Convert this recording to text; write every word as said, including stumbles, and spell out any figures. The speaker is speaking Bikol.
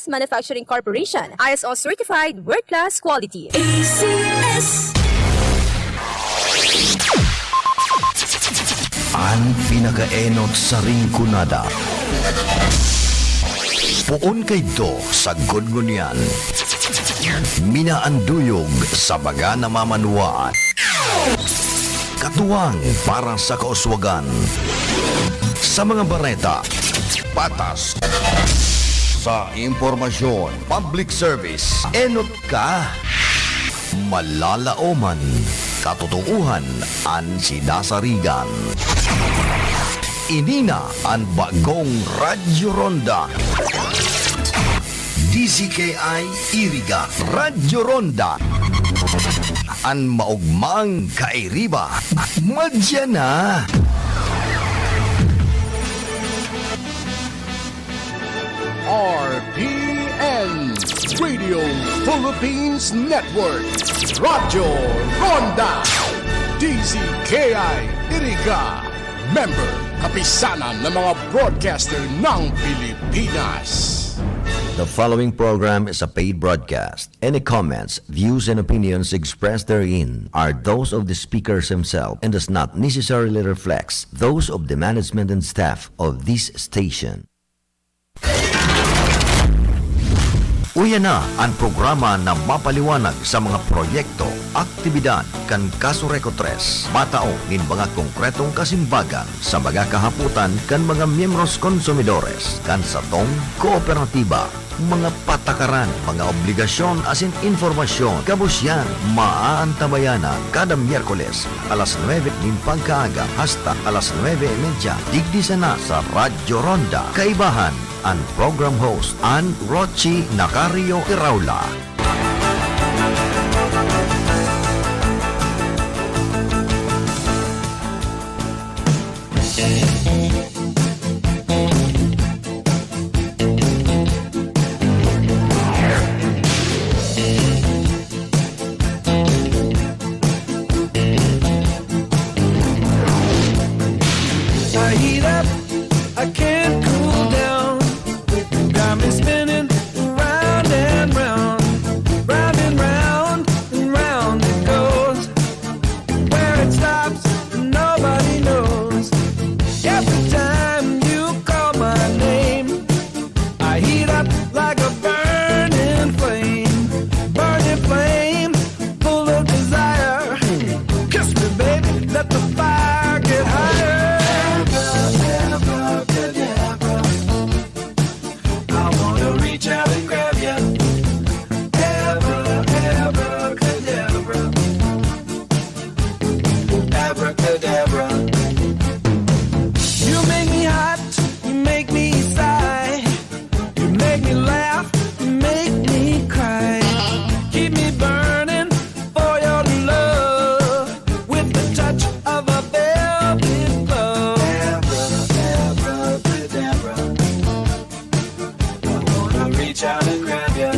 Manufacturing Corporation, I S O certified, world-class quality. A C S. An pinakaenot sa Rinconada. Poon kaidto sagkod ngunyan. Minaanduyog sa mga namamanwaan. Katuwang para sa kauswagan. Sa mga bareta, patas. Sa impormasyon, public service, enot ka. Malalaoman, katotoohan an sinasarigan. Ini na an bagong Radyo Ronda. D Z K I Iriga, Radyo Ronda. An maogmang kairiba, madya na. R P N, Radio Philippines Network, Radyo Ronda, D Z K I Iriga, member, Kapisanan ng mga Broadcaster ng Pilipinas. The following program is a paid broadcast. Any comments, views, and opinions expressed therein are those of the speakers himself and does not necessarily reflect those of the management and staff of this station. Uya na an programa na mapaliwanag sa mga proyekto, aktibidad kan Casureco tres, matao nin mga konkretong kasimbagan sa mga kahapotan kan mga miyembros konsumidores kan satong kooperatiba. Mga patakaran, mga obligasyon asin impormasyon, gabos yan maaantabayanan kada Miyerkules, alas nuebe nin pagkaaga hasta alas nuebe y media, digdi sana sa Radyo Ronda. Kaibahan, an program host, an Rochi Nacario Iraula. I heat up, I can't cool down. Got me spinning round and round, round and round and round it goes. Where it stops, nobody knows. Every time you call my name, I heat up like a burning flame, burning flame, full of desire. Kiss me, baby, let the fire get higher. Abracadabra, I wanna reach out and grab ya. Abra, abracadabra. Abracadabra. You make me hot, you make me sigh. You make me laugh, you make me cry. Keep me burning for your love with the touch of a velvet glove. Abra, abracadabra. I wanna reach out and grab ya.